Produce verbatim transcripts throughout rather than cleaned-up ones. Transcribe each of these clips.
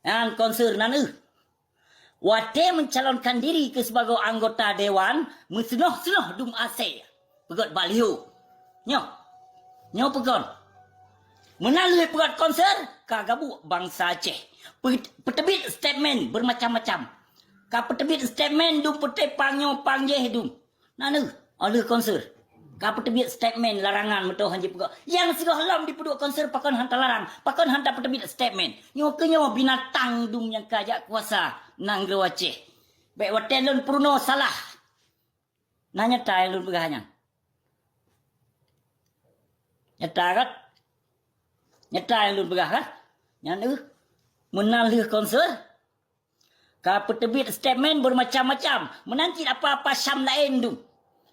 Nyan konser nan eu. Watée mencalonkan diri keu sibagoe anggota dewan, meuseunoh-seunoh dum asée. Peugét baliho. Nyoe. Nyoe peugét. Meunan lheueh peugét konser, ka gabuk bansa Aceh. Pe-, peuteubiet statement bermacam-macam. Ka peuteubiet statement dum peuté pang nyoe pang jéh dum. Nan eu, óh lheueh konser. Ka peuteubiet statement larangan meutoh hanjeuet peugah. Nyang sigohlom dipeuduek konser pakon hanta larang, pakon hanta peuteubiet statement. Nyoe keu nyoe binatang dum nyang ka jak kuasa nanggroe Aceh. Bék watée lôn peurunoe salah. Na nyata nyang lôn peugah nyan. Nyata kan? Nyata nyang lôn peugah kan? Nyan eu, meunan lheueh konser. Ka peuteubiet statement bermacam-macam. Meunan cit apa-apa Syam laén dum.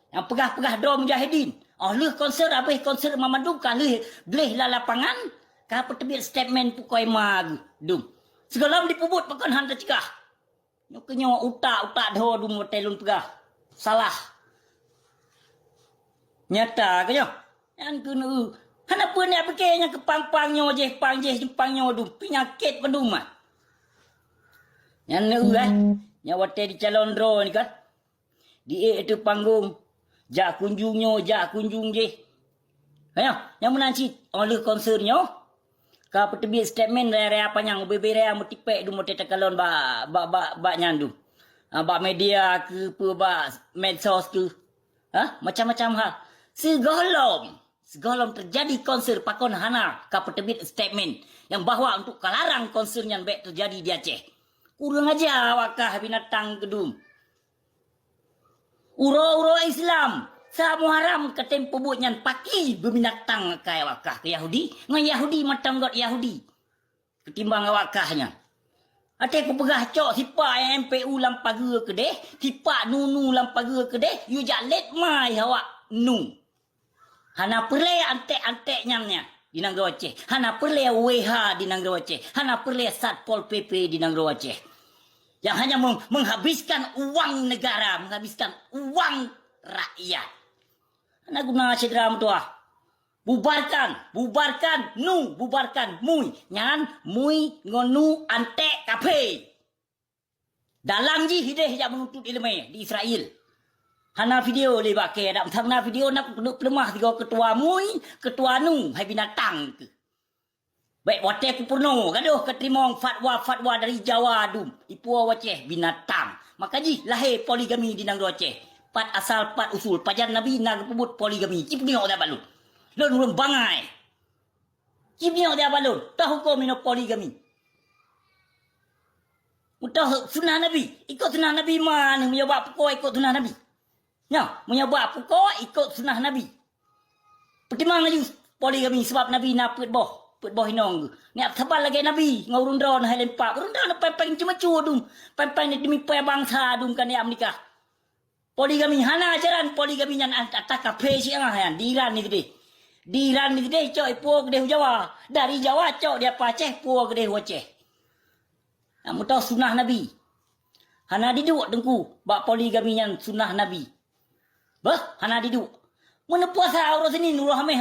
Nyang peugah-peugah droe mujahidin. Óh lheueh konser, habéh konser mamandum ka lheueh gleh lam lapangan, ka peuteubiet statement pukoi ma geuh dum. Sigohlom dipeubuet pakon hana teuceugah. Nyoe keu nyoe utak-utak dho dum watée lôn peugah. Salah. Nyata keu nyoe. Nyan keuneuk hana peue neupike nyang keu pang-pang nyoe jéh, pang jéh, pang nyoe dum. Peunyakét bandum ah. Nyan neuk eh. Nyan watée dicalon droe nyoe kan. Di ék ateueh panggong. Jak kunjung nyoe, jak kunjung jéh. Nyoe, nyang meunan cit, óh lheueh konser nyoe, ka peuteubiet statement raya-raya panyang, ubé-bé raya meutipék dum watée takalon bak, bak, bak, bak nyan dum. Ah, bak media keu peue, bak medsos keu. Ha? Macam-macam hal. Sigohlom, sigohlom teujadi konser pakon hana ka peuteubiet statement nyang bahwa untuk kalarang konser nyan bék teujadi di Aceh. Kurang aja awak kah binatang keudum. Uroe-uroe Islam, sa Muharram katem peubuet nyan paki beubinatang akai awak kah keu Yahudi, ngon Yahudi mantong gét Yahudi. Ketimbang awak kah nyan. Até kupeugah cok sipak M P U lam pageue keudeh, sipak nunu lam pageue keudeh, yue jak let mai awak nu. Hana peureulée antek-antek nyan nyan di nanggroe Aceh. Hana peureulée W H di nanggroe Aceh. Hana peureulée Satpol P P di nanggroe Aceh. Yang hanya meng-, menghabiskan uang negara, menghabiskan uang rakyat. Hana guna syedara meutuah. Bubarkan, bubarkan nu, bubarkan MUI. Nyan MUI ngon nu antek kaphé. Dalam jih ideh jak meununtut iéleumé di Israel. Hana video lé bak kée, dak meusan na video na keuneuk peuleumah sigoe keutua MUI, keutua nu, hai binatang keuh. Bék watée kupeurunoe, gadôh kateurimong fatwa-fatwa dari Jawa dum, ipuwoe u Aceh binatang. Maka jih lahé poligami di nanggroe Aceh. Pat asal, pat usul, pajan Nabi na geupeubuet poligami, ci peuneuk dak balon. Lôn ureuëng bangai. Ci peuneuk dak balon, tah huköm inoe poligami. Meutoh sunnah Nabi, ikot sunnah Nabi ma neuh meunyoe bak pukoe ikot sunnah Nabi. Nyoe, meunyoe bak pukoe ikot sunnah Nabi. Peutimang laju poligami sabab Nabi na peuet boh, peuet boh inong geuh. Neujak saban lagée Nabi ngon ureuëng droe hai lempap. Ureuëng droe paeng-paeng ceumeucue dum, paeng-paeng demi peuet bansa dum ka neujak meunikah. Poligami hana ajaran poligami nyan ata kaphé Syiah nyan di Iran ni keudeh. Di Iran ni keudeh cok ipuwoe keudeh u Jawa. Dari Jawa cok di apa Aceh puwoe keudeh u Aceh. Nak meutoh sunnah Nabi. Hana diduek teungku bak poligami nyan sunnah Nabi. Beuh, hana diduek. Meuneupuasa uroe Senin uroe Hameh